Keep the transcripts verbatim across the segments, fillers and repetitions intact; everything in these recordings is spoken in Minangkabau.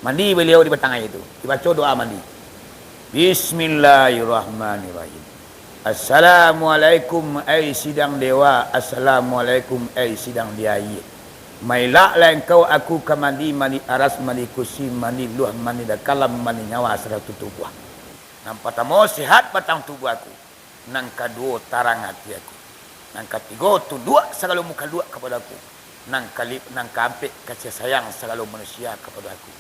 Mandi baliau di batang aia tu. Dibaco doa mandi. Bismillahirrahmanirrahim. Assalamualaikum, ai sidang dewa. Assalamualaikum, ai sidang di aia. Mailak lai engkau aku ka mandi, mandi aras, mandi kursi, mandi luah, mandi dakalam, mandi nyawa sarato tubuah. Nan partamo, sihat batang tubuah aku. Nan kaduo, tarang ati aku. Nan katigo, tunduak sagalo mukaluak kapado aku. Nan kali-, nan kaampek, kasiah sayang sagalo manusia kapado aku.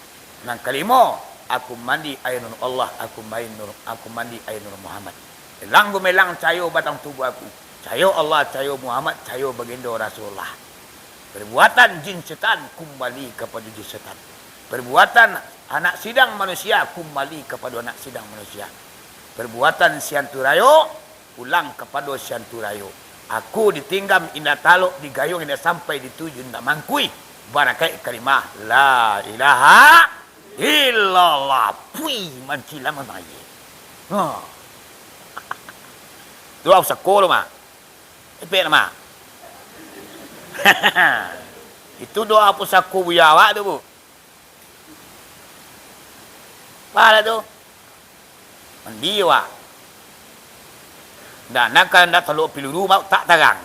Nan kalimo, aku mandi aia nur Allah, aku main nur, aku mandi aia nur Muhammad. Elang gumelang cahayo batang tubuah aku. Cahayo Allah, cahayo Muhammad, cahayo bagindo Rasulullah. Perbuatan jin setan kumbali kapado jin setan. Perbuatan anak sidang manusia kumbali kapado anak sidang manusia. Perbuatan si antu rayo pulang kapado si antu rayo. Aku ditinggam indak talok, digayuang indak sampai, dituju indak mangkui. Barakaik kalimah la ilaha illallah. Pui, mancilang mamayi. Ha. Tu aku sako lo, Mak. Epek lah, Mak. Itu doa pusako buya awak tu, Bu. Apo lah tu? Mandi awak. Ndak, nak kalau ndak talok piluru, mak, tak tarang.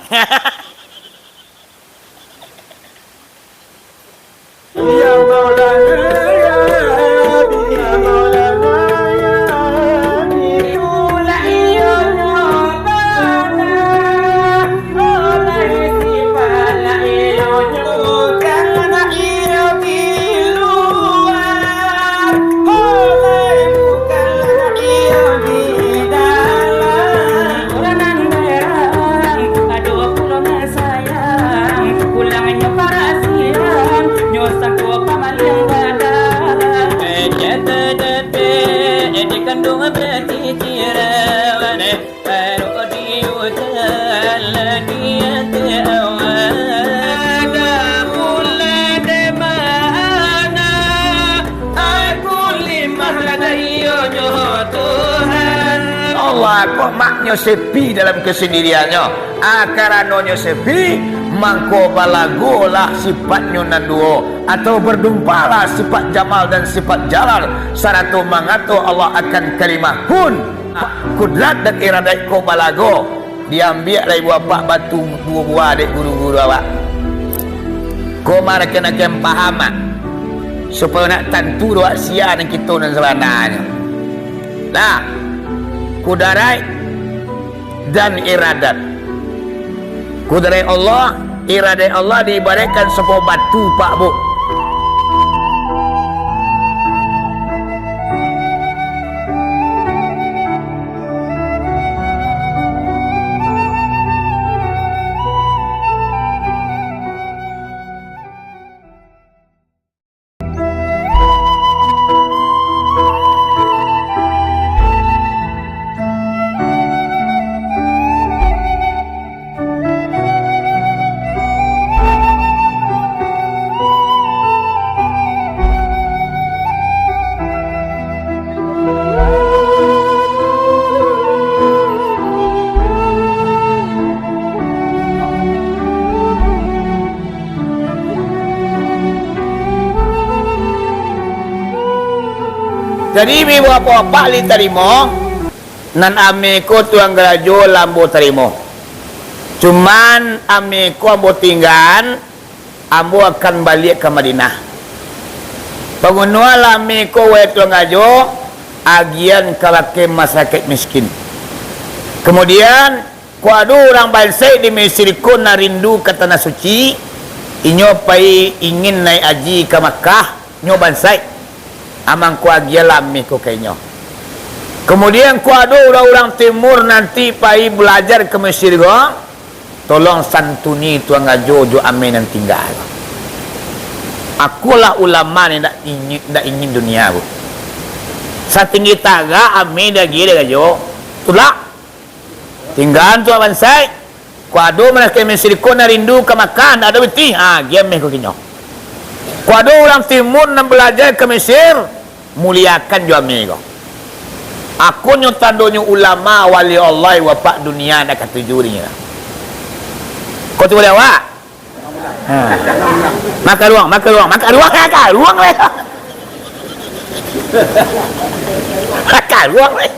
Ya Maulana, ya Rabbi, ya Maulana, ya Rabbi. Itulah iyo nyo bana. Baru diutan lagi ati awak. Ada bulan di mana aku limah ladai iyo nyo Tuhan. Allah kok maknyo sepi dalam kesendiriannyo. Ah, karanonyo sepi, mangko balagolah sifatnyo nan duo, atau berdumpalah sifat jamal dan sifat jalal, sarato mangato Allah akan kalimah kun. Kudrat dan iradat ko balago, diambiak lai buah apak batu duo buah dek guru-guru awak. Ko marakan-akan paham, ah, supayo nak tantu doh sia nan kito nan sabananyo. Nah, kudaraik dan iradat. Kudaraik Allah, iradat Allah diibaratkan sabuah batu, Pak, Bu. Jadi, bi bapak-bapak lai tarimo, nan ameh ko tuan karajo lah ambo tarimo. Cuman ameh ko ambo tinggaan, ambo akan baliak ka Madinah. Pangunuah lah ameh ko, wahai tuan karajo, agiahan kabake masarakaik miskin. Kamudian, kok ado urang bansaik di Mesir ko nan rindu ka Tanah Suci, inyo pai ingin naiak aji ka Makkah, nyo bansaik, mangko agiahan lah ameh ko ka inyo. Kamudian, kok ado urang-urang Timur nanti pai balajar ka Mesir ko, tolong santuni tuan karajo jo ameh nan tingga. Akolah ulama nan indak ingin, indak ingin dunia ko. Satinggi tarak ameh diagiah dek karajo. Tulak. Tinggaan tu bansaik. Kok ado masarakaik Mesir ko nan rindu ka Makkah, ndak ado pitih, ha, agiah ameh ko ka inyo. Kok ado urang Timur nan balajar ka Mesir, muliakan jo ameh ko. Ako nyo tandonyo ulama, wali Allah, wapak dunia ndak katuju dek inyo. Ko tu buliah awak? Ha. Makaruang, makaruang, makaruang, makaruang, weh. Karuang, eh.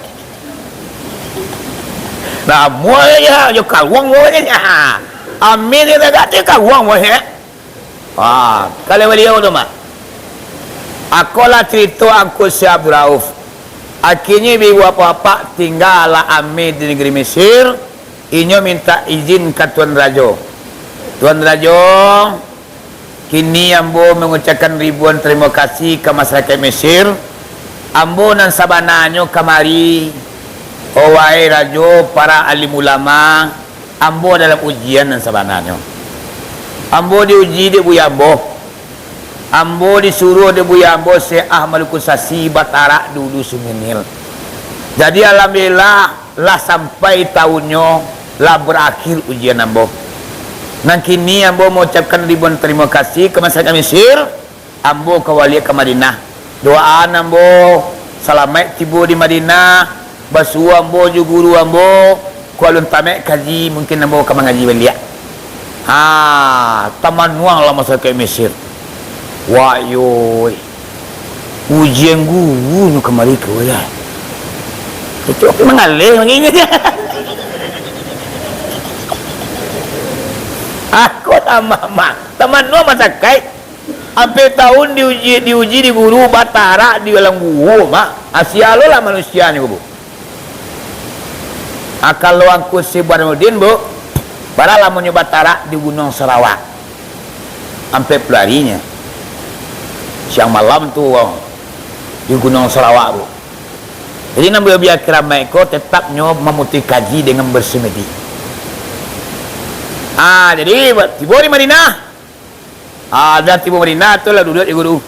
Namuah aja, yo karuang, pokoknyo. Amin, yo tagak tu karuang, pokoknyo. Ah, kalau baliau tu mah. Akolah carito Angku Syekh Abdul Rauf. Akhirnyo ibu bapak-bapak tinggalah Amir di negeri Mesir. Inyo minta izin ka Tuan Rajo. Tuan Rajo, kini ambo mangucapkan ribuan tarimo kasih ka masyarakat Mesir. Ambo nan sabananyo kamari, oh wahai Rajo, para alim ulama, ambo dalam ujian nan sabananyo. Ambo diuji dek buya ambo. Ambo disuruah dek buya ambo Syekh Ahmad Kusasi batarak di Ulu Sungai Nil. Jadi, alhamdulillah, lah sampai tahunnyo, lah barakhir ujian ambo. Nan kini ambo maucapkan ribuan tarimo kasih ka masyarakat Mesir. Ambo ka baliak ka Madinah. Doaan ambo, salamaik tibo di Madinah, basuo ambo jo guru ambo, kok alun tamaik kaji, mungkin ambo ka mangaji baliak. Ha, tamanuanglah masyarakat Mesir. Wak yo, ujian guru nyo kamari ko, yo. Itu mangaleh mangingat. Aku tamah, mah. Tamanuang masyarakat. Ampia tahun diuji, diuji di guru, batarak di dalam guo, mak. Asia lo lah manusia ni, Bu. Ah, kalau Angku Syekh Burhanuddin, Bu, bara lamonyo batarak di Gunuang Sarawak. Ampek puluah arinyo. Siang malam tu, di Gunuang Sarawak, Bu. Jadi, nan bia-bia kiramaik ko tetap nyo mamutuih kaji dengan bersemedi. Ah, jadi, tibo di Madinah. Ah, dah tibo Madinah tu lah duduak di guru.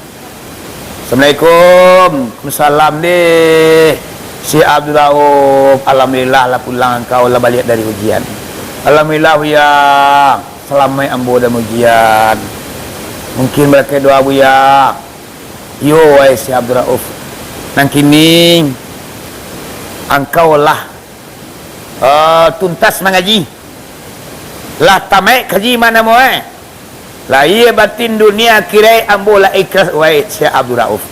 "Assalamualaikum." "Waalaikumsalam deh. Syekh Abdul Rauf, alhamdulillah lah pulang angkau, lah baliak dari ujian." "Alhamdulillah, Buya. Salamaik ambo dari ujian. Mungkin barakai doa, Buya." "Iyo, wahai Syekh Abdul Rauf. Nan kini angkau lah, eh, tuntas mangaji. Lah tamaik kaji mah namo, eh. Lahia batin dunia akhirat ambo lah ikhlas, wahai Syekh Abdul Rauf.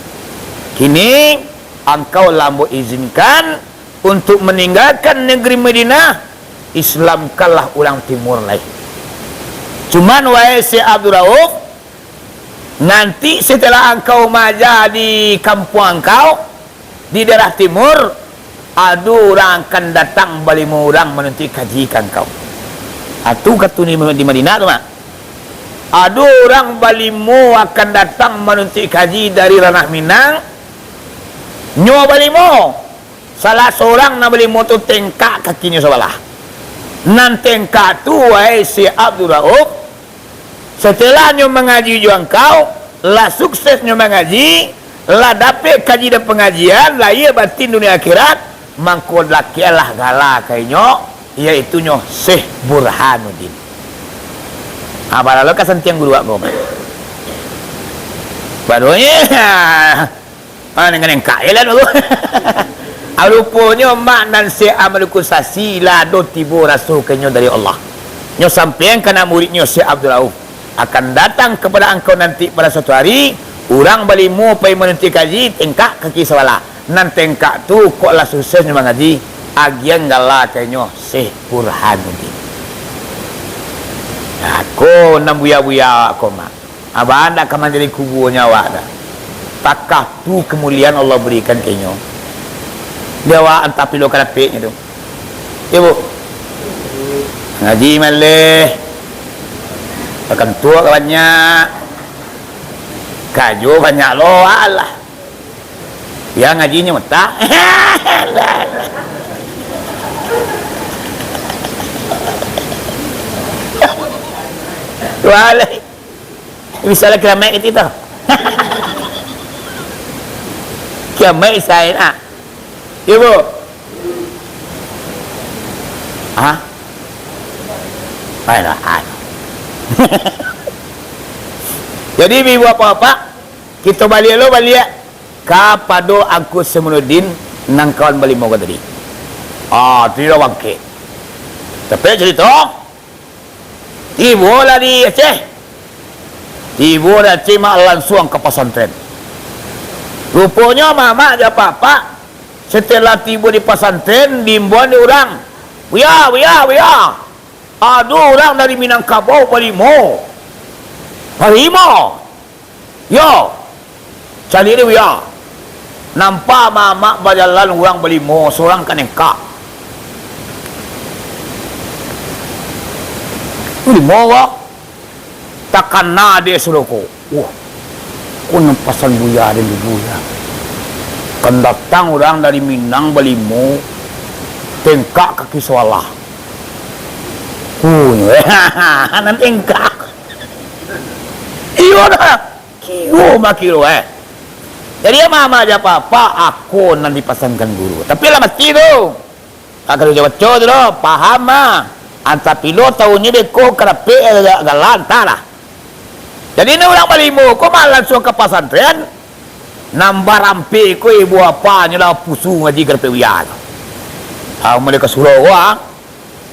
Kini angkau lah ambo izinkan untuk maninggakan negeri Madinah, Islamkanlah urang Timur lai. Cuman, wahai Syekh Abdul Rauf, nanti setelah angkau maaja di kampuang angkau, di daerah timur, ado urang akan datang balimo urang manuntuik kaji ka angkau." Atu katu ni di Madinah tu, mak. "Ado urang balimo akan datang manuntuik kaji dari Ranah Minang. Nyo balimo. Salah sorang nan balimo tu tengkak kakinyo sabalah. Nan tengkak tu, wahai Syekh Abdul Rauf, setelah nyo mangaji jo angkau, lah sukses nyo mangaji, lah dapek kaji dan pangajian, lahia batin dunia akhirat, mangko lakianlah gala ka inyo, yaitunyo Syekh Burhanuddin." Ha, baa lo ka santiang guru awak ko, mak. Baru nyo, ah, nengka-nengka je lah dulu. Ah, ruponyo mak nan Syekh Ahmad Kusasi lah ado tibo raso ka inyo dari Allah. Nyo sampaian ka anak muridnyo Syekh Abdul Rauf, "Akan datang kepada angkau nanti pada suatu hari, urang balimo pai manuntuik kaji, tengkak kaki sabalah. Nan tengkak tu kok lah sukses nyo mangaji, agian gala ka inyo Syekh Burhanuddin." Nah, ko nan buya-buya ko, mak. Abah ndak ka manjadi kubuanyo awak doh. Takah tu kamuliaan Allah barikan ka inyo. Di awak antah pilo ka dapeknyo tu. Iyo, Bu. Ngaji maleh. Bakantuak ka banyak. Kajo banyak lo, alah. Yo, ngajinyo mentah. Walai. Bisa lah kiramaik kito tu. Kiramaik bisa, ah. Iyo, Bu. Ha? Alah, ah. Jadi, ibu bapak-bapak, kito baliak lo, baliak kapado Angku Syekh Burhanuddin nan kawan balimo ko tadi. Ah, tu lah bangkek. Tapi carito, tibolah di Aceh. Tibo di Aceh, mak, lansuang ka pasantren. Ruponyo mamak jo apak-apak, setelah tibo di pasantren, diimbauan dek urang, "Buya, buya, buya! Ado urang dari Minangkabau balimo." "Balimo?" "Yo, caliak dek buya." Nampak mamak bajalan urang balimo, surang ka nengkak. Limo ko, takana dek sulo ko. Wah, ko nan pasan buya den dulu ya. Kan datang urang dari Minang balimo, tengkak kaki sabalah. Kunyo, nan tengkak. Iyo dah. Kiro makiro, eh. Jadi, mamak jo apak-apak, ako nan dipasankan guru. Tapi lah mati tu. Kalau jo baco tu doh, paham mah. Antah pilo tahunnyo beko ka dapek ga-, galah, antahlah. Jadi, nan urang balimo ko mah lansuang ka pasantren. Nan barampek ko ibu apanyo lah pusu ngaji ka dapek buya tu. Ah, mulai ka surau ko, ah.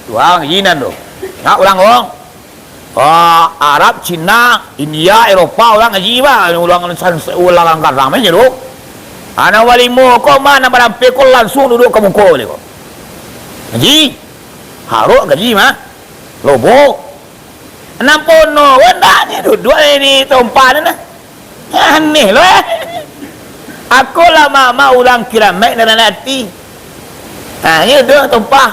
Tu, ah, ngaji nan tu. Nak urang ko. Ah, Arab, Cina, India, Eropa, urang ngaji, bah. Urang san-, urang garang aja tu. Anak balimo ko mah, nan barampek ko lansuang duduak ka muko baliak ko. Ngaji. Harok ngaji mah. Lobo. Nan pono ko ndaknyo duduak di tompah tu nah. Aneh lo, eh. Ako lah mamak urang Kiramaik nan ranah ati. Ha, nyo duduak tompah.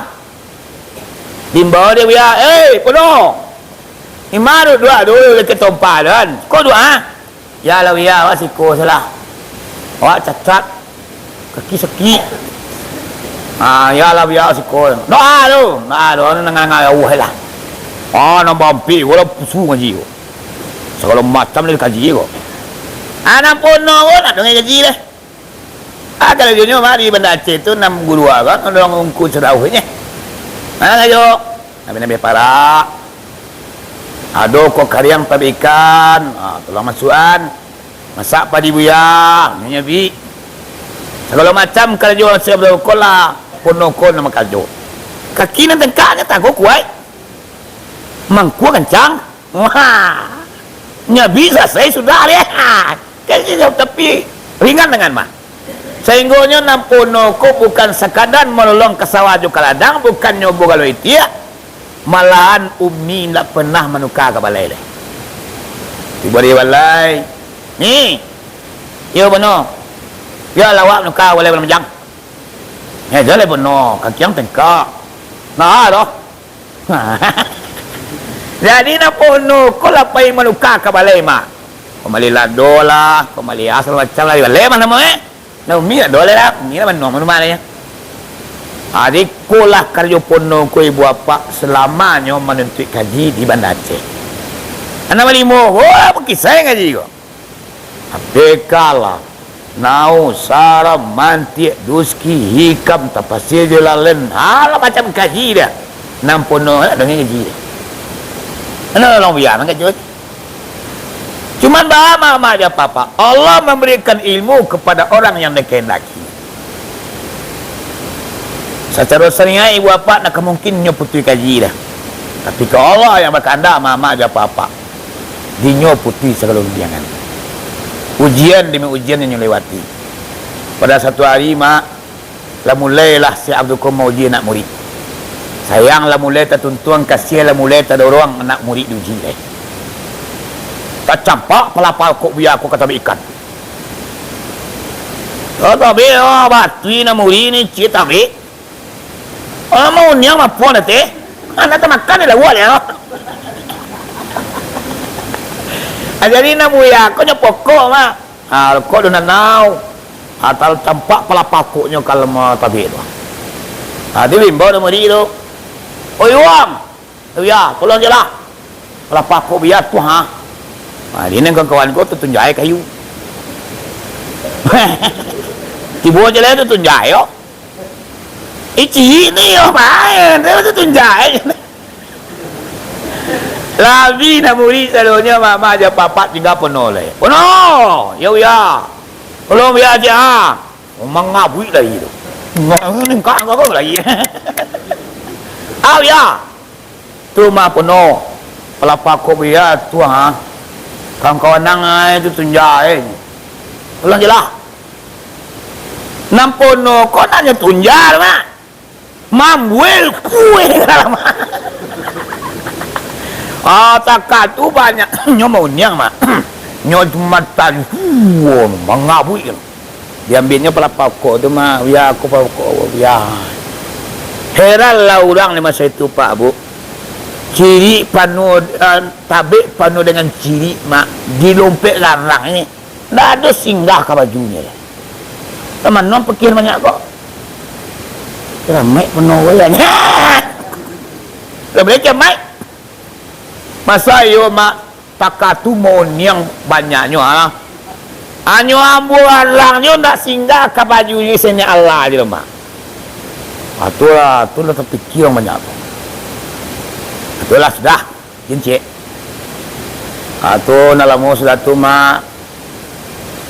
Diimbau dek buya, "Eh, pono! Ima duduak dulu di tompah tu kan? Ko duduak, ha?" "Yo lah buya, awak siko se lah. Awak cacat, kaki sakik." "Ha, yo lah buya, siko." Doa tu, doa tu, nan nangah-nangah jauah lah. Ah, nan barampek ko lah pusu ngaji ko. Sagalo macam lah dikaji ko. Ah, nan pono ko ndak dongeh kaji deh. Ah, kalau dinyo mah di Banda Aceh tu, nan guru urang, urang ungku sadauhnyo. Nah, ayo. Nabih-nabih parak. Ado ko kariang tabek ikan. Ah, tulang masuakan. Masak padi buya, nyo nyabi. Sagalo macam karajo urang siap ko lah, pono ko nan makarajo. Kaki nan tengkak nyo taguah kuaik. Mangkua kancang. Wah, nyabi salasai sudah deh. Kan, tapi ringan tangan mah. Sainggonyo nan pono ko bukan sakadar manolong ka sawah jo ka ladang, bukannyo bagalo itiak, malahan umi indak pernah manuka ka balai lai. Tibo di balai, "Ni, iyo pono, iyo lah awak manuka ka balai balanjang." "Eh, jan lai pono, kaki ang tengkak." "Nah, doh." Jadi, nan pono ko lah pai manuka ka balai mah. Pambali lado lah, pambali a sagalo macam lah, di balai mah namo, eh. Nah, umi dak ado lai lah, umi lah manuang rumah lah, yo. Jadi, ko lah karajo pono ko ibu apak salamanyo manuntuik kaji di Banda Aceh. Anak balimo, oh, bakisah ngaji ko. Apekalah, nau, saram, mantiak, duski, hikam, tapasia jo lain, alah macam kaji dah. Nan pono nak dongeng kaji dah. Nan nolong buya mangkaji. Cuman baa mamak jo apak-apak, Allah mambarikan ilmu kapada orang yang dikehendaki. Sacaro sariah ibu apak ndak ka mungkin nyo putuih kaji dah. Tapi, kalau Allah yang bakahandak, mamak jo apak-apak, dinyo putuih sagalo rundiangan. Ujian demi ujian yang nyo lewati. Pada satu hari, mak, lah mulailah si Abdul Qadir mauji anak murid. Sayang lah mulai tatuntuang, kasiah lah mulai tadorong anak murid diuji, eh. Tacampak palapah kok buya ko ka tabek ikan. Oh, tabek, oh, batui anak murid ni, ciek tabek. Oh, mauniang mapo nanti? Anak tamakan di lauak dia. Ah, jadi, nan buya ko nyo pokok, mak. Ah, kok do nanau. Ah, tal-, tampak palapah koknyo kalau ma-, tabik tu. Ah, diimbau dek murid tu. "Oi, wang! Buya, tolong je lah. Palapah kok buya tu, ha." Ah, di nan kawan-kawan ko tatunjai kayu. Tibo je lah tatunjai, yo. Icik ni yo main, dia tu tunjai. Labi nak murid sadonyo, mamak jo apak-apak tingga pono lai. Pono, yo buya. Tolong buya aja, ha. Mangabuik lai tu. Nengkak-nengkak lai. Ah, buya. Tu mah pono. Palapah kok buya tu, ha. Kawan-kawan ang ai tu tunjai. Tolong je lah. Nan pono ko nak nyo tunjal, Mak. Mambuel kue dalam. Ah, takah tu banyak nyo mauniang, Mak. Nyo cuma tadi, wah, mangabuik. Diambiaknyo palapau kok tu, Mak. Wia, aku palapau kok, wia. Heranlah urang di maso itu, Pak, Bu. Cirik panuah, eh, tabek panuah dengan cirik, Mak. Di lompek larang ni. Ndak ado singgah ka bajunyo. Lah mano pikir banyak kok. Lah, Mak, penuh gaya. Lah, boleh ke, Mak? Masa iyo, Mak, takah tu mauniang banyaknyo, ha? Hanyo ambo alangnyo ndak singgah ka bajunyo, senek alah je lo, Mak. Ah, tu lah, tu lah tapikia banyak tu. Ah, tu lah, sudah. Kincik. Ah, tu nan lamo sudah tu, Mak.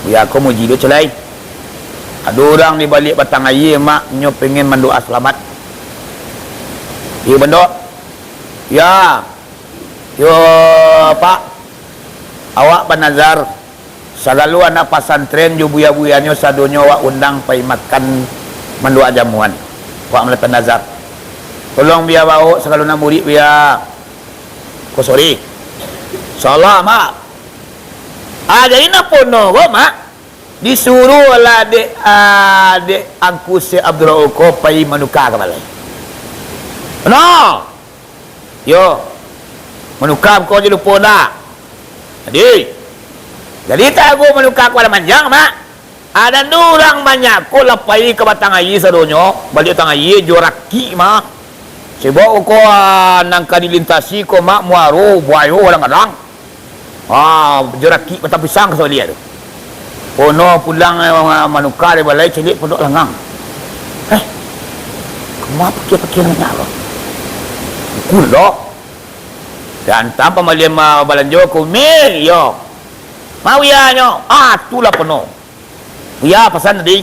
Buya ko muji do calai. Ado urang di baliak batang aia, Mak, nyo pengen mandoa salamat. Iyo, Bandok. Ya. Yo, Pak. Awak banazar, sagalo anak pasantren jo buya-buyanyo sadonyo awak undang pai makan mandoa jamuan. Awak malapeh nazar. Tolong Buya bawok sagalo anak murid Buya. Ko sore. Insyaallah, Mak. Ah, jadi nan pono ko, Mak? Disuruahlah dek, ah, dek Angku Syekh Abdul Rauf ko pai manuka ka balai. Pono. Yo. Manuka ko je lupo ndak? Jadi, jadi taruih manuka ka Padang Manjang, Mak. Adan tu urang banyak ko lah pai ka batang aia sadonyo, baliak batang aia jo rakik mah. Sabab ko, ah, nan ka dilintasi ko, Mak, muaro, buayo kadang-kadang. Ah, jo rakik batang pisang ka sabaliak tu. Pono pulang, eh, manuka dari balai, caliak pondok langang. Eh, kama pakia-pakia banyak ko? Buku lo. Diantam pambalian ma-, balanjo ka umi, iyo. Ma Buyanyo, ah, tu lah pono. Buya pasan tadi.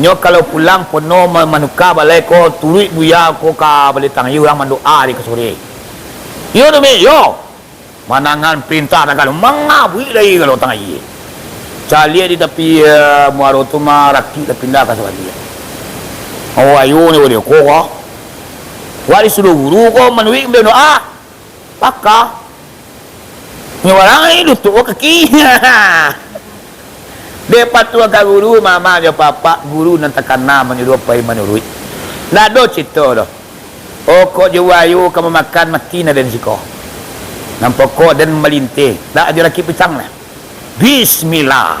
Nyo kalau pulang pono ma-, manuka balai ko, turuik Buya ko ka baliak batang aia urang mandoa di ka sore. Iyo tu, Mi, iyo. Manangan parentah tagalo, mangabuik lai galo batang aia. Caliak di tapi, eh, muaro tu mah, rakik lah pindah ka sabaliak. Awak ayo ni, awak ko ko. Awak disuruah guru ko manuruik mandoa. Paka. Nyo barang ni lutuk kaki. Dek patuah ka guru, mamak jo papak, guru nan takana manyuruah pai manuruik. Ndak ado cito doh. Okok jo wayo ka mamakan mati nan den siko. Nan pokok den malinteh, dak jo rakik pisang lah. Bismillah.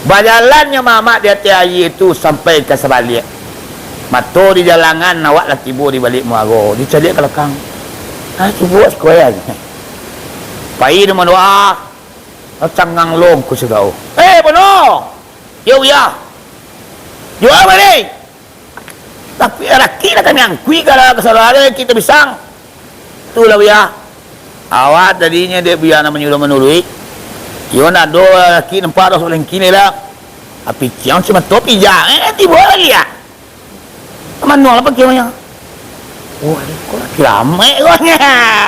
Bajalannyo mamak di ateh aia tu sampai ka sabaliak. Mato di jalangan, awak lah tibo di baliak muaro, dicaliak ka balakang. Ah, cubo siko aja. Pai di mandoa, ah, cangang longku sagalo. Eh, Bono! Yo, Buya. Yo, Bali! Tapi, laki lah kami angkuik ka, ka saudara kita pisang. Tu lah, Buya. Awak tadinyo dek Buya nan manyuruah manuruik. Yo, ndak ado laki nampak dah sabaleh kini lah. Tapi ciang si mato pijak, eh, tibo baliak. Mano lah pakiahnyo? Oh, ko lah kilamak ko nyo.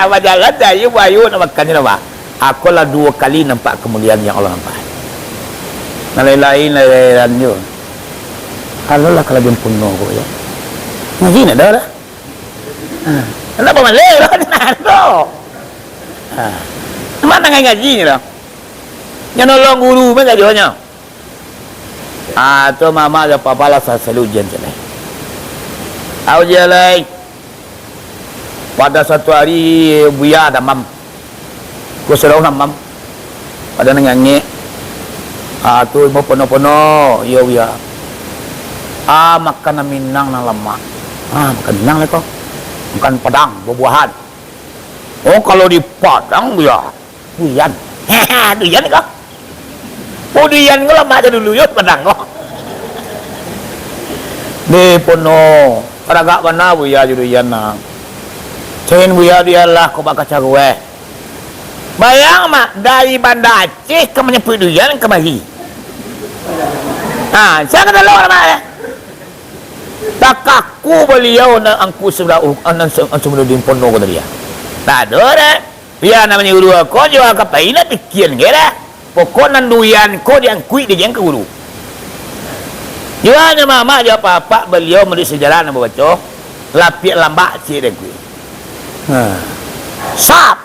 Bajalan sajo, bayo nak makan je lah, Pak. Ako lah duo kali nampak kamuliaan yang Allah nampak. Nan lain-lain, lain-lain jo. Kalau lah kalabihan puno ko, yo. Ngaji nak dah lah. Ha. Nak pamaleh lah, nak tu. Ha. Mano ngaji-ngaji ni lah. Nyo nolong guru pun sajonyo. Ah, tu mama jo papa lah sa-, selalu ujian cak lai. Ah, ujian lai. Pada suatu hari, Buya damam. Ko sudah damam. Pada nangangek. Ah, tu ibo pono-pono, iyo, Buya. Ah, makan Minang nan lamak. Ah, makan Minang lah ko. Makan Padang, buah-buahan. Oh, kalau di Padang, Buya. Duyan. Duyan ko. Oh, duyan ko lamak dulu yo, Padang ko. Deh, pono. Ragak bana Buya jo duyan nah. Cain Buya duyan lah, ko bakacarueh. Bayang, Mak, dari Banda Aceh ka manyapuik duyan kamari. Ha, sia ka tolong, Mak, eh? Takaku baliau nan angku sebelah, uh, nan se-, nan sebelum di pono ko tadi, ya. Tak ada, deh. Biar nan manyuruah ko jo ka pai nak pikian ge lah. Pokok nan duyan ko diangkuik di jang ka guru. Juo nyo mamak jo apak-apak baliau manuruik sajarah nan babaco, lapiak lambak ciek dek kui. Ha. Sap!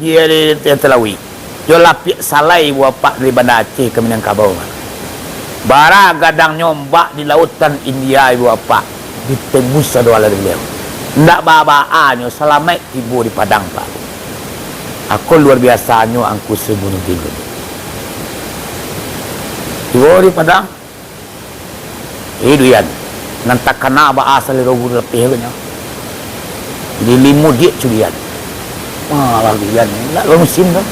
Di, di, di, di Talawi. Jo lapiak salai ibu apak dari Banda Aceh ka Minangkabau. Bara gadangnyo ombak di lautan India ibu apak, ditembus ado alah di baliau. Ndak baa-baanyo, salamaik tibo di Padang, Pak. Ako luar biasanyo Angku Subunuddin. Tibo di Padang, eh, duyan. Nan takana baa salero guru lapeh ko nyo. Di limo diak culian. Malah duyan, ndak bamusim tu.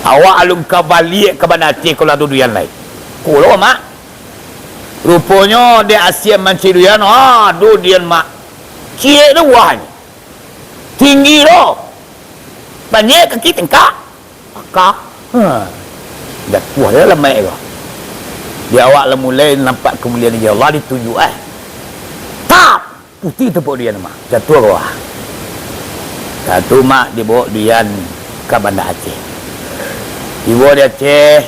Awak alun ka baliak ka Banda Aceh kalau ado duyan lai. Ko lo, Mak. Ruponyo dek asiak mancari duyan, ado duyan, Mak. Ciek tu buahnyo. Tinggi tu. Panyek kaki tengkak. Paka. Ha. Jatuah dia lamaik ko. Di awak lah mulai nampak kamuliaan di Allah ditunjuk, eh. Tap! Putih tepuk duyan, Mak. Jatuah ka bawah. Satu, Mak, dibawa duyan ka Banda Aceh. Tibo di Aceh,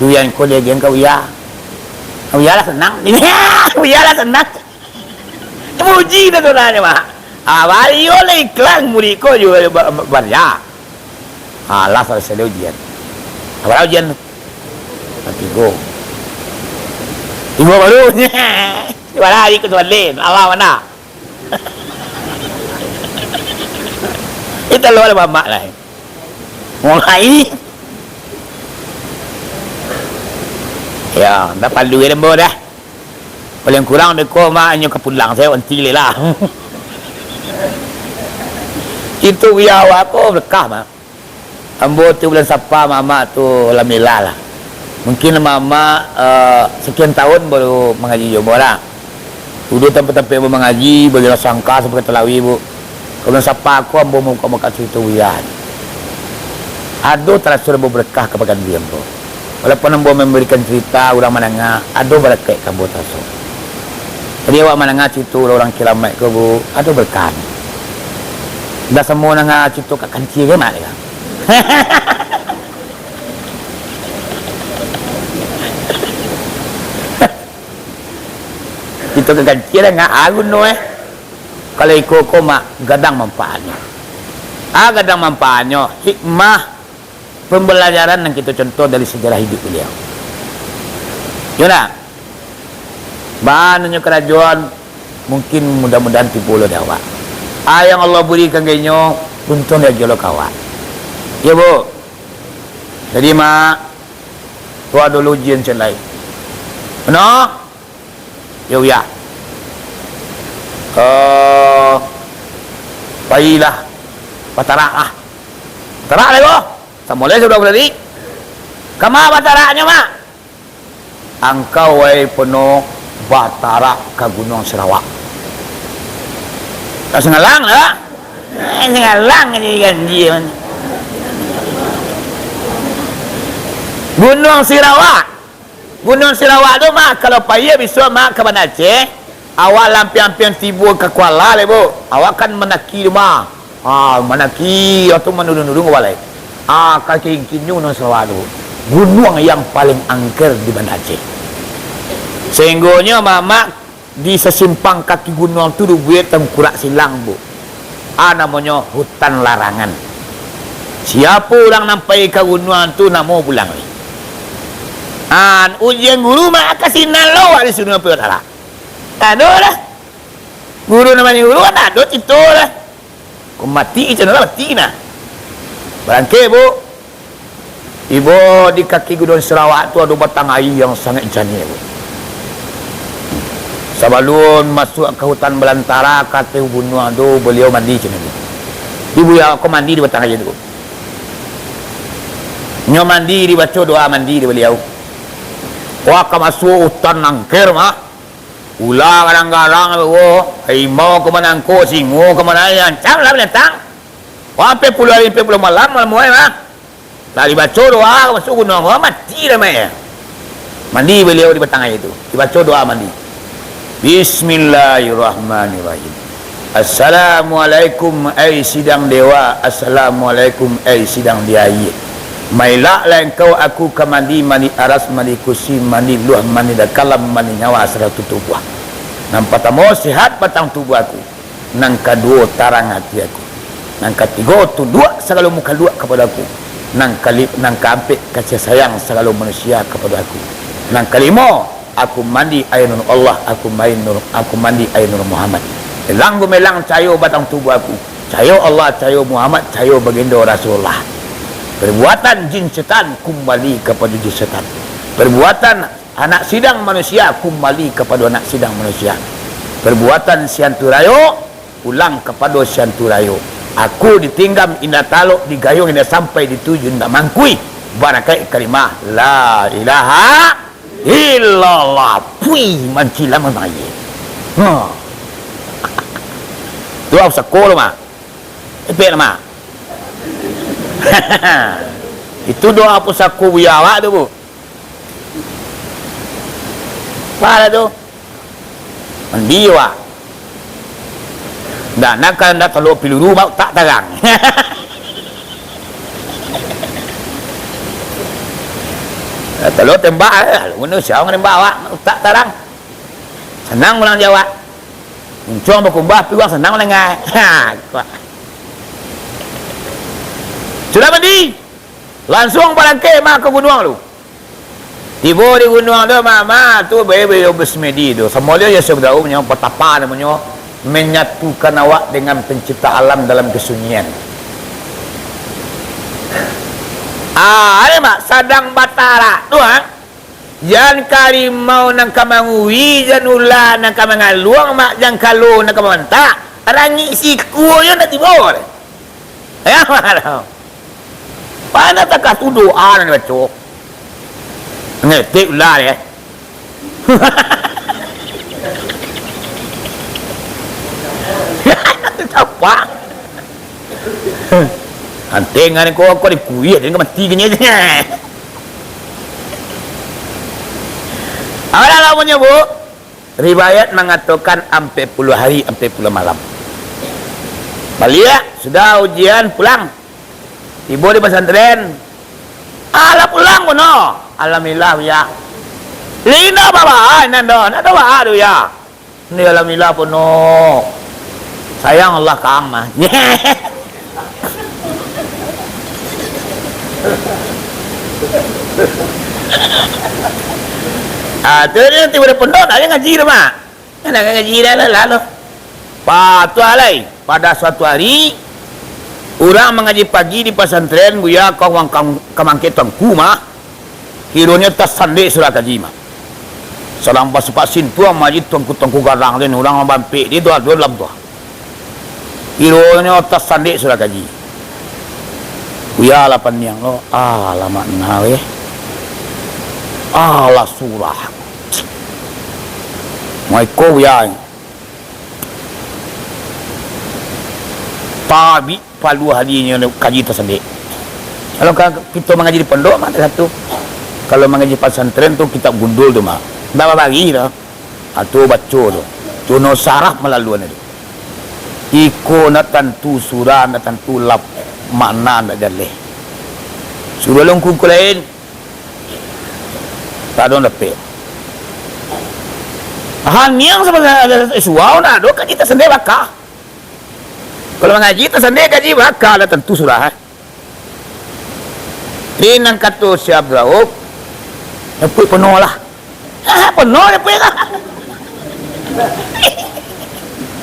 duyan ko diagiahan ka Buya. Buya lah sanang. Buya lah sanang. Muji dah tu dah ni, Mak. Ah, bayo lah iklan murid ko juga ba-, ba-, baria. Alah, salasai ujian. Apo ujian tu? Tigo. Tigo baru. Di mana hari ko tu balen? Alah, mana? Kita luar mamak lah. Mulai. Ya, ndak palu ya lembo dah. Paling kurang dek ko, Mak, inyo ka pulang, sayo onti lai lah. Itu biawa ko berkah, Mak. Ambo tu bulan Sapa, mamak tu alhamdulillah lah. Mungkin mamak, eh, sekian tahun baru mangaji jo ambo lah. Dulu tampek-tampek ambo mangaji, bajalan sangka sampai ka Talawi, Bu. Ka bulan Sapa ko ambo muka-muka carito Buya. Ado taraso ambo berkah ka badan diri ambo. Walaupun ambo mambarikan carito, urang mandanga, ado barakaik ka ambo taraso. Jadi, awak mandanga carito urang-urang kiramaik ko, Bu, ado barakaik. Indak samo mandanga carito Kak Kancia je, Mak, kan? Carito Kak Kancia dah ngak arun tu, eh. Kalau iko ko, Mak, gadang manfaatnyo. Ah, gadang manfaatnyo, hikmah pambalajaran nan kito contoh dari sajarah hiduik baliau. Yo ndak? Baa nan nyo karajoan, mungkin mudah-mudahan tibo lo di awak. Ah, yang Allah barikan ka inyo, untuang diagiah lo ka awak. Yo, Bu? Jadi, Mak, tu ado lo ujian ciek lai. Mano? Yo, Buya. Eh, pailah, batarak lah. Batarak lah, Bu. Samo lai saudara tadi. Kama bataraknyo, Mak? Angkau, wahai Pono, batarak ka Gunuang Sirawak. Tak sangalang dah. Eh, sangalang je janji, man. Gunuang Sirawak. Gunuang Sirawak tu, Mak, kalau payah bisuak, Mak, ka Banda Aceh, awak lah ampiang-ampiang tibo ka Kuala lai, Bu. Awak kan mandaki tu, Mak. Ah, mandaki, atau manurun-nurun ka bawah lai. Ah, kaki kini Gunuang Sirawak tu. Gunuang yang paling angker di Banda Aceh. Sahinggonyo, Mak, Mak, di sasimpang kaki gunuang tu dibuek tangkurak silang, Bu. Ah, namonyo hutan larangan. Siapo urang nan pai ka gunuang tu, namo pulang lai. Ah, ujian guru, Mak, ka sinan lo, wak disuruah Pulo Utara. Tak ado lah. Guru nan manyuruah, tak ado carito lah. Ko mati, cano lah mati nah. Barangkek, Bu. Tibo di kaki Gunuang Sirawak tu ado batang aia yang sangaik janiah, Bu. Sabalun masuak ka hutan balantara, ka ateh gunuang tu, baliau mandi cano tu. Ibu ya, ko mandi di batang aia tu. Nyo mandi, dibaco doa mandi di baliau. Wah, ka masuak hutan angker, mah. Ula garang-garang, wo, harimau ka manangko, singo ka manai, ancam lah binatang. Wah, ampek puluah hari, ampek puluah malam, malam muai mah. Lah dibaco doa, masuak gunuang, wah, mati lah, mak. Mandi baliau di batang aia tu. Dibaco doa mandi. Bismillahirrahmanirrahim. Assalamualaikum, ai sidang dewa. Assalamualaikum, ai sidang di aia. Mailaklah engkau aku ka mandi, mandi aras, mandi kursi, mandi luah, mandi dakalam, mandi nyawa saratu tubuah. Nan partamo, sehat batang tubuah aku. Nan kaduo, tarang ati aku. Nan katigo, tunduak sagalo mukaluak kapado aku. Nan kali-, nan kaampek, kasiah sayang sagalo manusia kapado aku. Nan kalimo, aku mandi aia nur Allah, aku main nur, aku mandi aia nur Muhammad. Elang gumelang cahayo batang tubuah aku. Cahayo Allah, cahayo Muhammad, cahayo Baginda Rasulullah. Perbuatan jin setan kumbali kapado jin setan. Perbuatan anak sidang manusia kumbali kapado anak sidang manusia. Perbuatan si antu rayo pulang kapado si antu rayo. Aku ditinggam indak talok, digayuang indak sampai, dituju indak mangkui. Barakaik kalimah la ilaha illallah. Pui, mancilang mamaye. Ha. Tu aku sako lo, Mak. Epek lah, Mak. Itu doa pusako buya awak tu, Bu. Apalah tu? Mandi awak. Ndak, nak kan ndak talok piluru, mak, utak tarang. Ndak talok tembak, eh, lalu mana siapa nembak awak, utak tarang. Sanang urang jawab. Muncuang bakumbah, tapi urang sanang mandangai. Ha, kuat. Sudah mandi, lansuang balangkeh mah ka gunuang tu. Tibo di gunuang tu, mama tu bae-bae basemedi tu. Samo dia Yosef Daud nyo, patapa namonyo, menyatukan awak dengan pencipta alam dalam kesunyian. Ah, ada mak sadang batarak tu, ha? Jan karimau nan ka mangui, jan ula nan ka mangaluang, mak jan kalo nan ka mamantak, rangik sikua yo ndak tibo. Ya, mana takah tu doa nan dibaco. Ngetik ula, ya. Tapak. Antengan ko, ko dikuih, dia mati kenyanya. Apalah lamunyo, Bu? Riwayat mangatokan ampek puluah hari, ampek puluah malam. Baliak, sudah ujian, pulang. Tibo di pasantren. Alah pulang kono. Alhamdulillah, Buya. Lino baba, nan do, nan do baa tu, ya. Ni alhamdulillah pono. Sayang Allah kang mah. Ah, tu dia tibo di pondok, dak ado ngaji tu, Mak. Nak ngaji dah lah, lah, lah. Patuah lai, pada suatu hari, urang mangaji pagi di pasantren, Buya, ka urang kam-, kamangkek tuanku mah. Kironyo tasandek surang kaji mah. Sadang basupak sintuang maji tuangku-tuangku garang tu, urang bampek di tu, ado dalam tu. Kironyo tasandek surang kaji. Buya lah paniang lo, alah makna weh. Alah surah. Maiko Buya. Tabik palu hadinyo kaji tasandek. Kalau ka-, kito mangaji di pondok mah satu. Kalau mangaji pasantren tu kitab gundul tu mah. Ndak babari tu. Ha, tu baco tu. Tu no sarah malaluan tu. Iko ndak tantu surah, ndak tantu lap, makna ndak jaleh. Suruah lungkung ko lain. Tak ado dapek. Haniang sabananyo ada suau ndak ado kaji tasandek baka. Kalau mangaji tasandek kaji baka lah tantu surah, eh. Di nan kato si Abdul Rauf, nyapuik penuh lah. Ah, penuh nyapuik lah.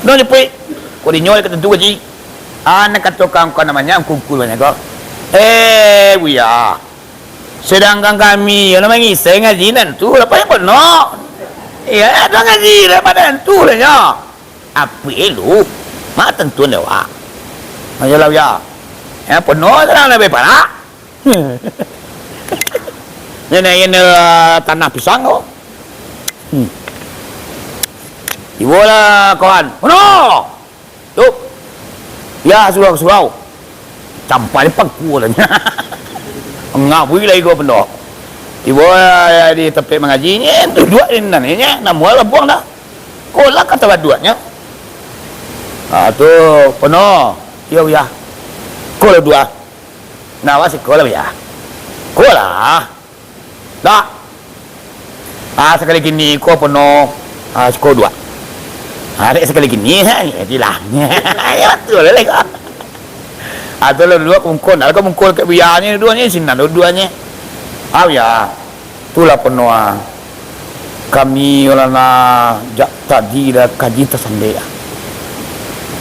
Penuh nyapuik. Kok dinyo ka tantu kaji. Ah, nan kato kawan-kawan namanya kungkul banyak ko. Eh, Buya. Sedangkan kami, yo, lah mangisai ngaji nan tu, lah payah penuh. Iya, ada ngaji, lah pada nan tu lah nyo. Apo lu? Mak tantu nyo, Wak. Ayolah, Buya. Ya, penuh sekarang lebih parah. Ini, ini, eh, tanah pisang ko. Hmm. Ibolah, kawan. Penuh! Tu. Ya, surau-surau. Campai pangkua lah. Ngabui lai ko pondok. Tibo di tampek mangaji, nyo duduak di nan, nyo namuah lah buang dah. Ko lah ka tabaduaknyo. Ah, tu, pono. Iyo, Buya. Ko lah duduak. Nah, awak siko lah, Buya. Ko lah. Dak. Ah, sakali kini ko pono, ah, siko duo. Ah, dek sakali kini, ha, jadilah. Ya, batua lah ko. Ah, tu lah duo mungkon. Ado ko mungkon ka buyanyo, duonyo sinan duonyo. Ah, ya. Itulah pono, ah. Kami ulana jak tadi dah kaji tasandek ah.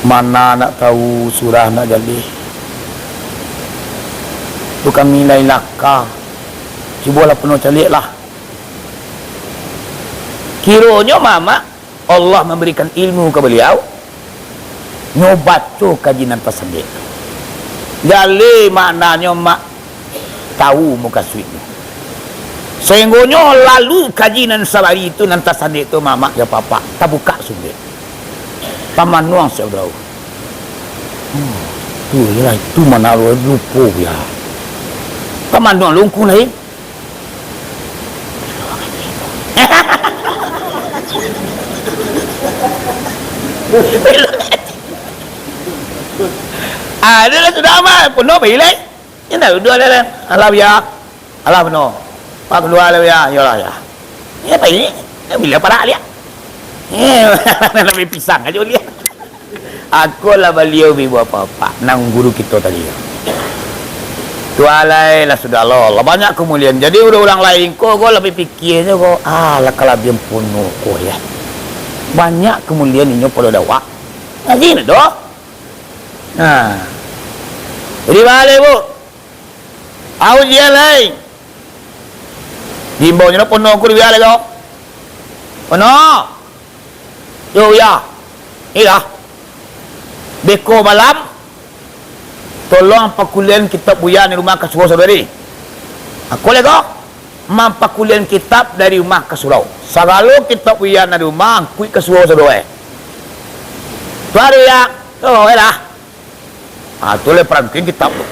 Mana nak tahu surah nak jaleh. Tu kami lai laka. Cubolah pono caliak lah. Kironyo mamak Allah mambarikan ilmu ka baliau, nyo baco kaji nan tasandek tu. Jaleh maknanyo mak tahu mukasuiknyo. Sainggonyo lalu kaji nan sabari tu nan tasandek tu mamak jo papak, tabukak sundek. Pamanuang saudara. Hmm, tu lah, itu mana lupo ya. Pamanuang lungkung lain. Ah, dia lah sudah amat. Penuh pai lai. Indak duduk ada lah. Alah, ya. Alah, penuh. Pak keluar lah, ya. Iyalah, ya. Ya, pai. Ya, bila parak liak. Eh, lebih pisang aja liak. Akolah baliau bi buah papak, nang guru kito tadi. Tu alai lah sudah lo, lah banyak kemuliaan. Jadi urang-urang lain ko, ko lah bapikia se ko, ah, lah kalabian pono ko ya. Banyak kemuliaan inyo pado dawak. Ngaji ni doh. Nah. Jadi balik, Bu. Au ujian lai. Diimbau nyo pono ko dibiak lai ko. Pono. Yo, Buya. Iyolah. Beko malam, tolong pakulian kitab Buya di rumah ka surau sadonyo. Aku lego mampakulian kitab dari rumah ka surau. Sagalo kitab Buya nan di rumah, angkuik ka surau sadonyo. Tu ado, Buya. Oh, iyolah. Ha, tu lah parangkuik kitab tu.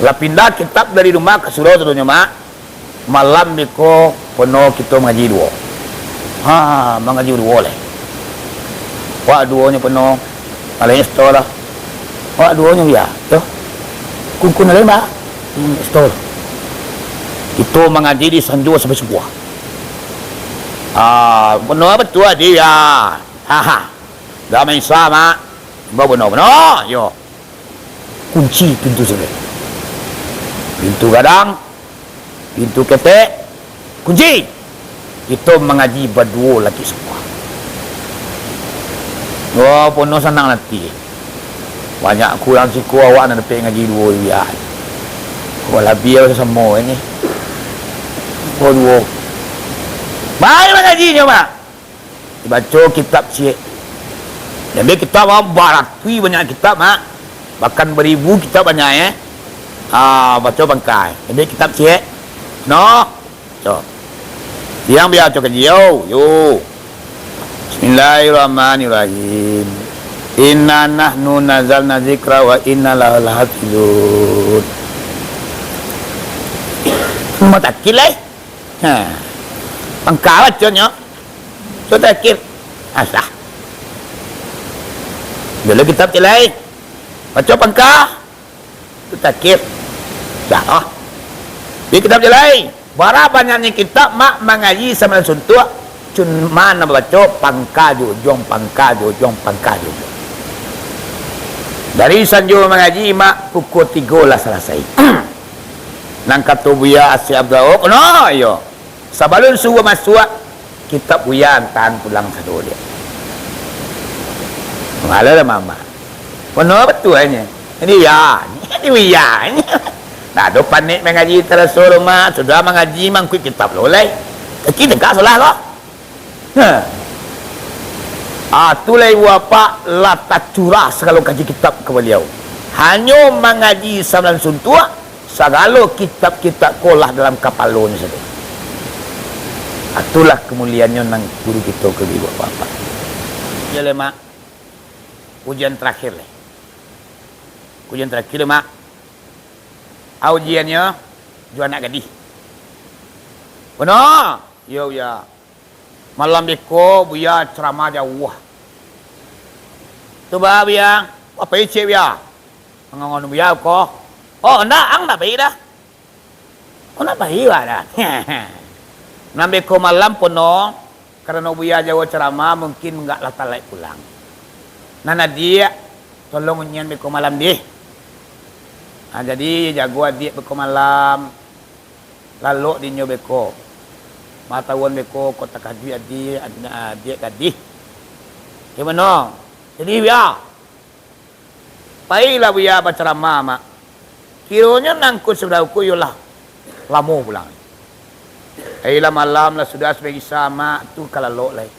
Lah pindah kitab dari rumah ka surau sadonyo, Mak. Malam beko pono kito mangaji duo. Ha, mangaji duo lai. Wak duonyo pono, alai setor lah. Wak duonyo biak, tu. Kungkun alai, Mak. Hmm, setor. Kito mangaji di sanjo sampai subuah. Ah, pono batua adi ya. Ha, ha. Dah main sah, Mak. Imbau bana, bana, yo. Kunci pintu surau. Pintu gadang, pintu ketek, kunci. Kito mangaji baduo laki siko. Wah, pono sanang ati. Banyak kurang siko awak nan dapek ngaji duo, Buya. Wah, labiah samo ini. Duo-duo. Baiklah ngajinyo, Mak. Dibaco kitab ciek. Diambiak kitab, ah, baratuih banyak kitab, Mak. Bahkan baribu kitab banyak, eh. Ah, baco pangka. Diambiak kitab ciek. Noh. Baco. Yang biaso kaji, yo. Yo. Bismillahirrahmanirrahim. Inna nahnu nazzalna dzikra wa inna lahu lahafizun. Mutakin lai. Ha. Pangka baconyo. Sudah akhir. Asah. Dulu kitab jalai. Baco pangka. Sudah akhir. Dah. Di kitab jalai. Bara banyaknyo kitab, Mak, mangaji samalam suntuak. Cuma nan babaco pangka jo ujuang, pangka jo ujuang, pangka jo ujuang. Dari sanjo mangaji, Mak, pukua tigo lah salasai. Nan kato Buya Asik Abdul Rauf, no, iyo. Sabalun subuah masuak, kitab Buya antaan pulang sado liak. Malah lah mama. Mano batuanyo? Ini ya, ini Buya. Nah, ado panek mangaji taraso rumah, sudah mangaji mangkuik kitab lo lai. Kaki tegak salah ko. Ha. Ah, tu lai wapak lah tacurah sagalo kaji kitab ka baliau. Hanyo mangaji samalam suntuak, sagalo kitab-kitab ko lah dalam kapalonyo sado. Ah, itulah kamuliaannyo nan guru kito ka ibu bapak. Yo, lai, Mak. Ujian tarakhir, lai. Ujian tarakhir, lai, Mak. Ah, ujiannyo jo anak gadih. Bana? Iyo, Buya. Malam beko, Buya caramah jauah. Tu ba, Buya. Apo icek, Buya? Mangangon Buya ko. Oh, ndak, ang ndak pai dah. Ko nak pai wak dah. Nan beko malam pono, karano Buya jauah ceramah, mungkin agak lah talaik pulang. Nan adiak, tolong unyian beko malam dih. Ha, jadi jago adiak beko malam. Lalok dinyo beko. Matauan beko, ko takajuik adiak, adiak gadih. Bagaimana? Jadi, Buya. Pailah Buya bacaramah, Mak. Kironyo nan angku saudara ko iyolah lamo pulang. Ai lah malam, lah sudah sumbayang Isya, Mak, tu ka lalok lai.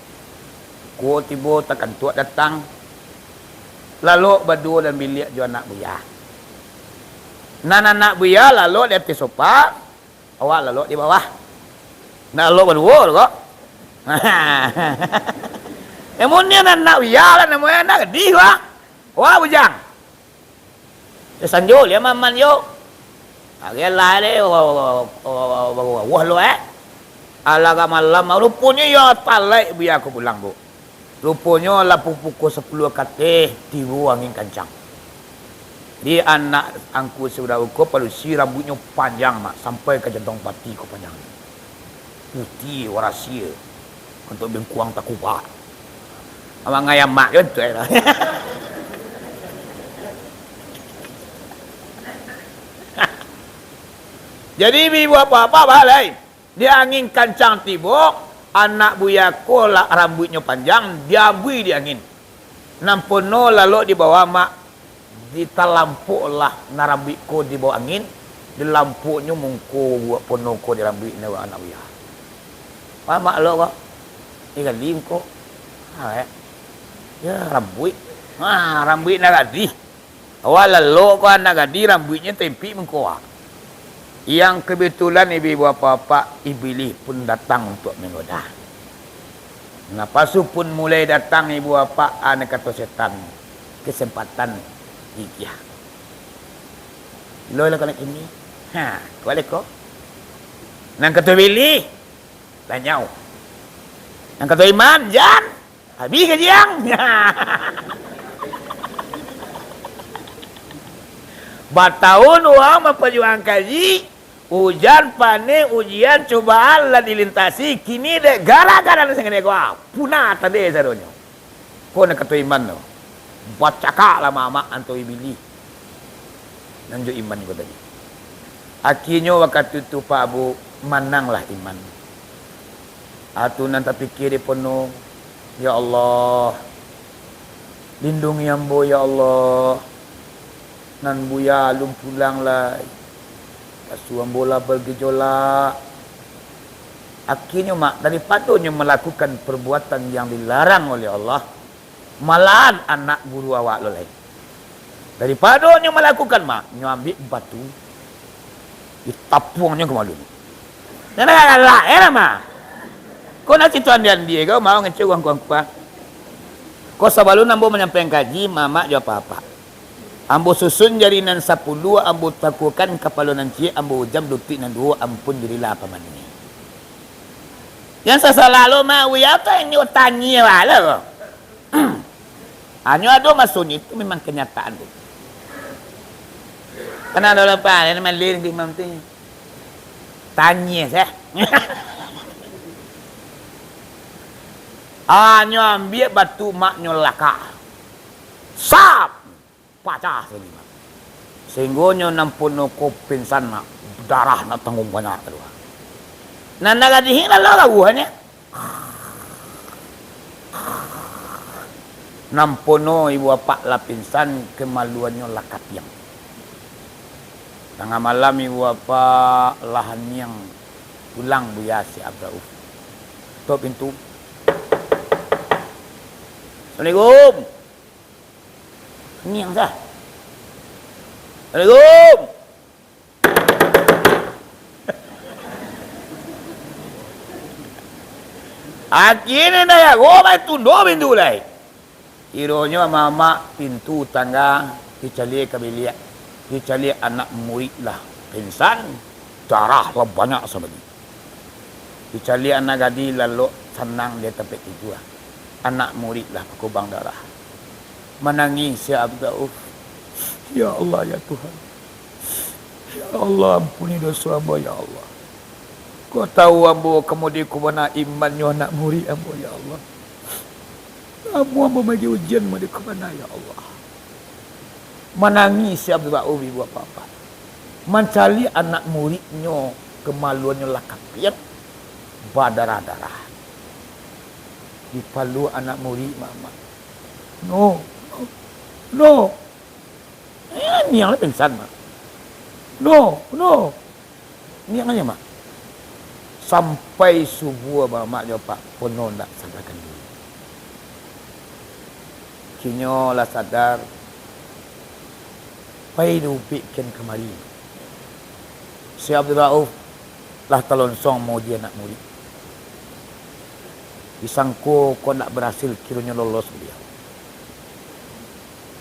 Ko tibo takantuak datang. Lalok baduo dalam biliak jo anak Buya. Nan anak Buya lalok di ateh sofa, awak lalok di bawah. Nak lalok baduo tu kok. Namonyo anak Buya lah, namonyo anak gadih, wak. Wak, bujang. Yo sanjo liak maman yo. Ari alah deh, wah, wah, wah, wah, wah, wah, lo, eh. Alah agak malam, ruponyo yo talaik Buya ko pulang, Bu. Ruponyo lah pu-, pukua sapuluah kateh, tibo angin kancang. Jadi, anak angku saudara ko padusi rambuiknyo panjang, Mak, sampai ka jantong pati ko panjang. Putiah, warasia, untuak bengkuang takubak. Amak ngayamak jo tu, eh. Jadi, bi buek apo-apo, bah, lai. Di angin kancang tibo, anak Buya ko lah rambuiknyo panjang, diambuih di angin. Nan pono lalok di bawah, Mak, ditalampok lah nan rambuik ko di bawah angin, dilampoknyo mungko buek pono ko di rambuik nan anak Buya. Wah, Mak, lalok ko. Ih, gali mungko. Ha, eh. Yo, rambuik. Ha, rambuik nan gadih. Awak lalok ko anak gadih, rambuiknyo taimpik mungko awak. Yang kebetulan ibu-ibu apak-apak, Ibilih pun datang untuak manggoda. Nah, pasu pun mulai datang ibu apak, a nan kato setan, kesempatan diagiah. Lo lah kena kini. Ha, kuat leko. Nan kato Ibilih, lanyau. Nan kato Iman, jan. Habih kaji ang. Batahun urang mampajuangan kaji, ujan, paneh, ujian, cobaan lah dilintasi, kini dek gara-gara nan sangaik ko, punah tandai sadonyo. Ko nan kato Iman tu, bacakak lah mamak antaro Ibilih nan jo Iman ko tadi. Akhirnyo wakatu tu, Pak, Bu, mananglah Iman. Atu nan tapikia di pono, "Ya Allah, lindungi ambo, ya Allah. Nan Buya alun pulang lai. Pasu ambo lah bagejolak." Akhirnyo, Mak, daripadonyo malakukan perbuatan yang dilarang oleh Allah, malahan anak guru awak lo lai. Daripadonyo malakukan, Mak, nyo ambiak batu, ditapuangnyo ka malu. Nan galak, eh, Mak. Ko nak cito andi-andi ko, mau ngecek uang kuang-kuang. Ko sabalun ambo manyampaikan kaji, mamak jo apak-apak. Ambo susun jari nan sapuluah, ambo takuakan kapalo nan ciek, ambo ujam lutuik nan duo, ampun jadilah pamani. Yang sasalah lo, Mak, Buya tu inyo tanyia bala ko. Hanyo ado masonyo itu memang kenyataan tu. Kan ado lapeh, yang malin ke imam tu. Tanyia sah. Hanyo ambiak batu, Mak, nyo lakak. Sap! Pacah sakali, Mak. Sahinggonyo nan pono ko pingsan, nak, darah nak tangguang banyak kalua. Nan gadih lalok ka buahnyo. Nan pono ibu apak lah pingsan, kamaluannyo lah katiang. Tangah malam ibu apak lah aniang pulang Buya Syekh Abdurauf. Tok pintu. "Assalamualaikum." Niang sah. "Assalamualaikum." Akhirnyo dah jago, pai tundo pintu lai. Kironyo mamak pintu tangga, dicaliak ka biliak, dicaliak anak murid lah pingsan, darah lah banyak sabali. Dicaliak anak gadih lalok sanang di tampek tidua. Anak murid lah bakubang darah. Manangih Syekh Abdurauf. "Ya Allah, ya Tuhan. Ya Allah, ampuni doso hamba, ya Allah." Kau tahu ambo ka mode ko bana imannyo anak murid ambo, ya Allah. Amuah ambo maagiah ujian mode ko bana, ya Allah. Manangih si Abdul Rauf, ibu apak-apak. Mancaliak anak muridnyo, kamaluannyo lah kapiak, badarah-darah. Dipalua anak murid, Mak, Mak. "No, no, no." Eh, niang lah pingsan, Mak. "No, no." Niang aja, Mak. Sampai subuah, Mak, Mak jo Pak, Pono ndak sadarkan diri. Kinyo lah sadar, pai diubek kian kamari. Si Abdul Rauf lah talonsong mauji anak murid. Disangko kok ndak barasil, kironyo lolos baliau.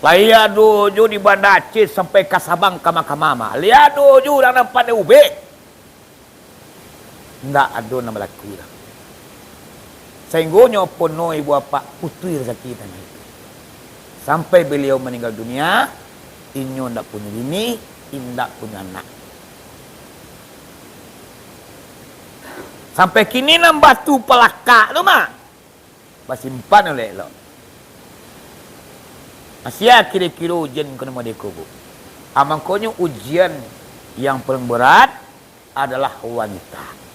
Lai ado jo di Banda Aceh sampai ka Sabang kama-kama, Mak. Lai ado jo urang nan pandai ubek. Ndak ado nan balaku doh. Sainggonyo Pono, ibu apak, putuih rasaki tanah itu. Sampai baliau maninggal dunia, inyo ndak punyo bini, indak punyo anak. Sampai kini nan batu palakak tu, Mak, basimpan elok-elok. Masih kiro-kiro ujian ko nan mode ko, Bu. Ah, mangkonyo ujian yang paling berat adalah wanita.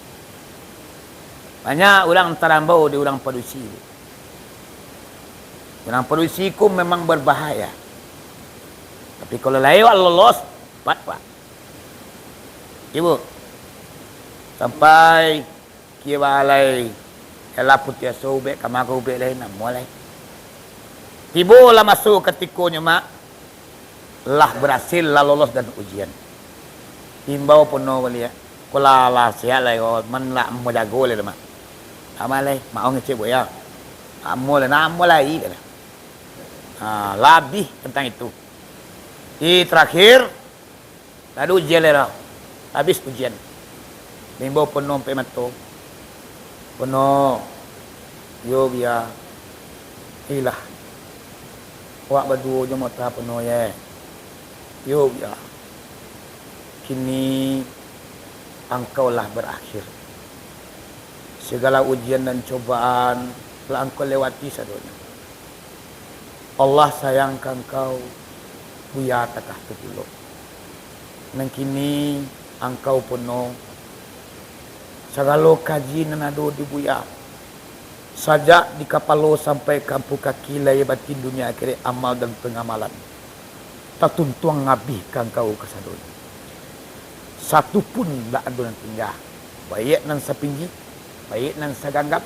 Banyak urang tarambau di urang padusi, Bu. Urang padusi ko memang berbahaya. Tapi kalau lai awak lolos, pat, Pak. Ibu, sampai kiro alai, yalah, putuih aso ubek, kama ka ubek lai, namo lai. Tibolah maso katikonyo, Mak, lah barasil, lah lolos dan ujian. Imbau Pono baliak, ko lah, lah sehat lai, ko man lah amuah jago lai, Mak. Amuah lai, maong ngecek buek ya. Amuah lai, namo lai, dah. Ha, lah abih tantang itu. Di terakhir, Lah ado ujian lai lah. Habis ujian. Diimbau Pono ampek mato. Pono, yo, Buya. Iyolah. Awak baduo jo mota Pono, ye. Yo, Buya. Kini angkau lah barakhir. Sagalo ujian dan cobaan lah angkau lewati sadonyo. Allah sayang ka angkau, Buya takah tu pulo. Nan kini angkau Pono, sagalo kaji nan ado di Buya, sajak di kapalo sampai ka ampu kaki, lahia batin, dunia akhirat, amal dan pangamalan, tatuntuang abih ka angkau kasadonyo. Satu pun indak ado nan tingga, baiak nan sapinggi, baiak nan saganggam,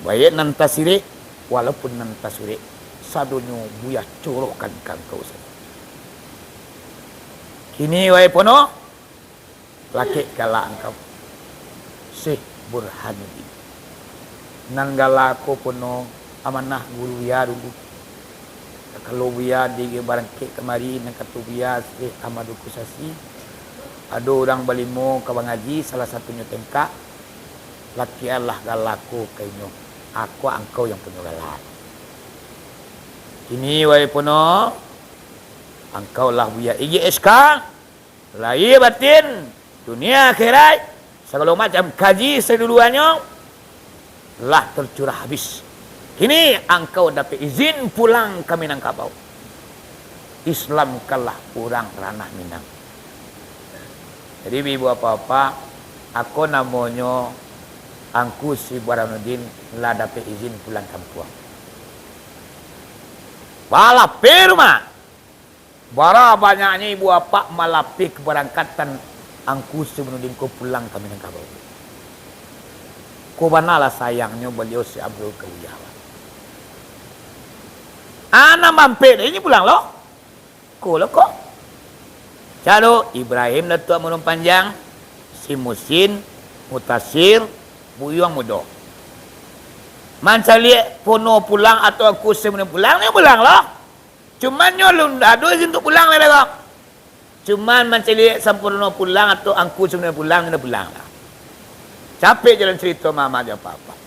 baiak nan tasirek, walaupun nan tasurek, sadonyo Buya corohkan ka angkau sadonyo. Kini, wahai Pono, lakek gala angkau, Syekh Burhanuddin. Nan gala ko Pono amanah guru Buya dulu. Kalau Buya di barangkek kamari, nan kato Buya, Syekh Ahmad Kusasi, ado urang balimo ka bangaji, salah satunyo tengkak, lakekanlah gala ko ka inyo. Ako angkau yang punyo gala. Kini, wahai Pono, angkau lah Buya ijek S K, lahia batin, dunia akhirat, sagalo macam kaji saduluannyo lah tercurah habis. Kini angkau dapek izin pulang ka Minangkabau. Islamkanlah urang ranah Minang. Jadi, ibu-ibu, apak-apak, ako namonyo Angku Syekh Burhanuddin lah dapek izin pulang kampuang. Balapeh rumah. Bara banyaknyo ibu apak malapeh kabarangkatan Angku Syekh Burhanuddin ko pulang ka Minangkabau. Ko banalah sayangnyo baliau si Abdul ka Buya. Anak mampek dek inyo pulang lo. Ko lo ko. Caro Ibrahim Datuak Murung Panjang, si Musin, Mutasir, Buyuang Mudo. Mancaliak Pono pulang atau Angku Syekh Burhanuddin pulang, nyo pulang lo. Cuman nyo alun ado izin untuak pulang lai doh. Cuman mancaliak Sampono pulang atau Angku Syekh Burhanuddin pulang, nyo pulang lah. Capek jalan carito, Mamak jo Apak-apak.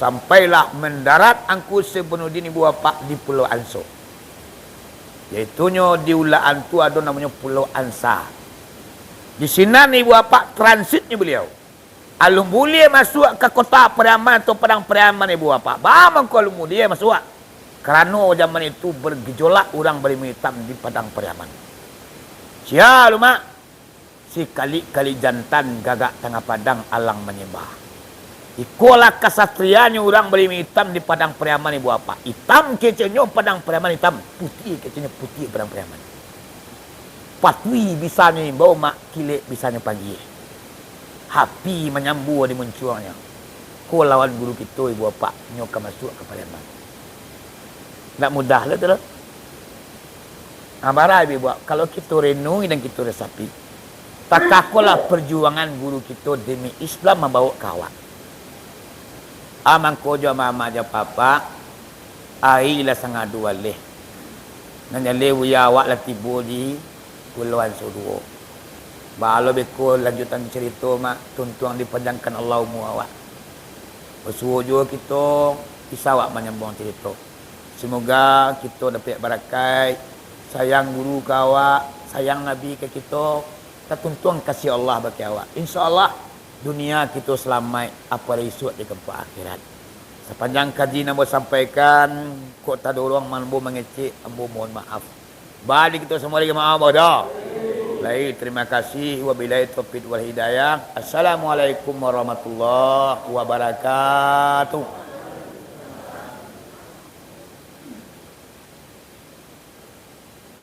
Sampailah mandarat Angku Syekh Burhanuddin ibu apak di Pulau Anso. Yaitunyo di Ulakan tu ado namonyo Pulau Ansa. Di sinan ibu apak transitnyo baliau. Alun buliah masuak ka kota Pariaman atau Padang Pariaman, ibu bapak. Baa mangko alun buliah masuak? Karano zaman itu bergejolak urang barimbau itam di Padang Pariaman. Sia lu, Mak? Sikalik-kalik jantan gagak tangah padang alang manyembah. Ikolah kasatrianyo urang barimbau itam di Padang Pariaman, ibu bapak. Itam kecenyo Padang Pariaman itam, putiah kecenyo putiah Padang Pariaman. Patui bisanyo imbau, Mak, kilek bisanyo pagiah. Api manyambua di muncuangnyo. Ko lawan guru kito, ibu bapak, nyo ka masuak ka Pariaman. Ndak mudah lo tu lo. Nah, bara ibu bapak, kalau kito renungi dan kito resapi, takakolah perjuangan guru kito demi Islam mambawok ka awak. Ah, mangko jo amak-amak jo apak-apak, ari lah sangadu aleh. Nan jaleh buya awak lah tibo di pulauan Suruo. Baa lo beko lanjutan carito, Mak, tuntuang dipanjangkan Allah umua awak. Basuo juo kito, bisa awak manyambuang carito. Semoga kito dapek barakaik, sayang guru ka awak, sayang Nabi ka kito, tatuntuang kasih Allah bagi awak. Insya Allah, dunia kito salamaik, apolai isuak di tempat akhirat. Sapanjang kaji nan ambo sampaikan, kok tadorong ambo mangecek, ambo mohon maaf. Bagi kito semua lagi maaf, bodoh. Baik, terima kasih. Wabillahi taufiq wal hidayah. Assalamualaikum warahmatullahi wabarakatuh.